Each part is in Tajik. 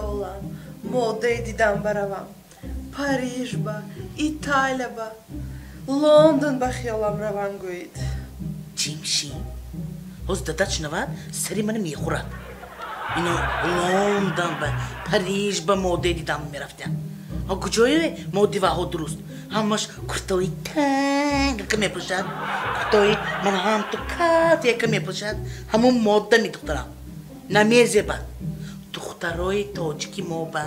Хаёлам модаи дидан баравам. Париж ба, Италия ба, Лондон ба хиёлам равам гӯед. Ҷимши, ҳозир дадат шунавад, сари мана мехӯрад. Ино Лондон ба, Париж ба модаи дидан мерафтян. Ҳа, куҷое модиваҳо дуруст? Ҳамаш куртои танг ка мепӯшад, куртои мана ҳамту кат яка мепӯшад. Ҳамун модда ми, духтарам, намезебад. Духтарои тоҷики мо ба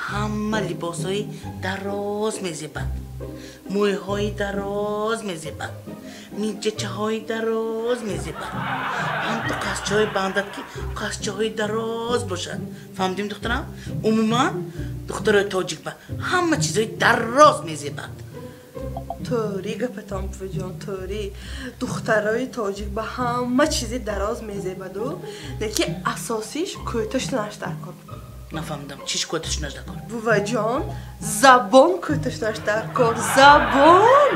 ҳама либосҳои дароз мезебад, мӯйҳои дароз мезебад, минчачаҳои дароз мезебад, ҳамту қасчаҳои бандад, ки қасчаҳои дароз бошад. Фаҳмидем, духтарам? Умуман, духтарои тоҷик ба ҳама чизҳои дароз мезебад. Тӯри гапатон, буваҷон, тӯри. Духтарои тоҷик ба ҳама чизи дароз мезебаду, лекин асосиш кӯтоҳ шуданаш дар кор. Нафаҳмидам, чиш кӯтоҳ шуданаш дар кор? Буваҷон, забон кӯтоҳ шуданаш дар кор, забон.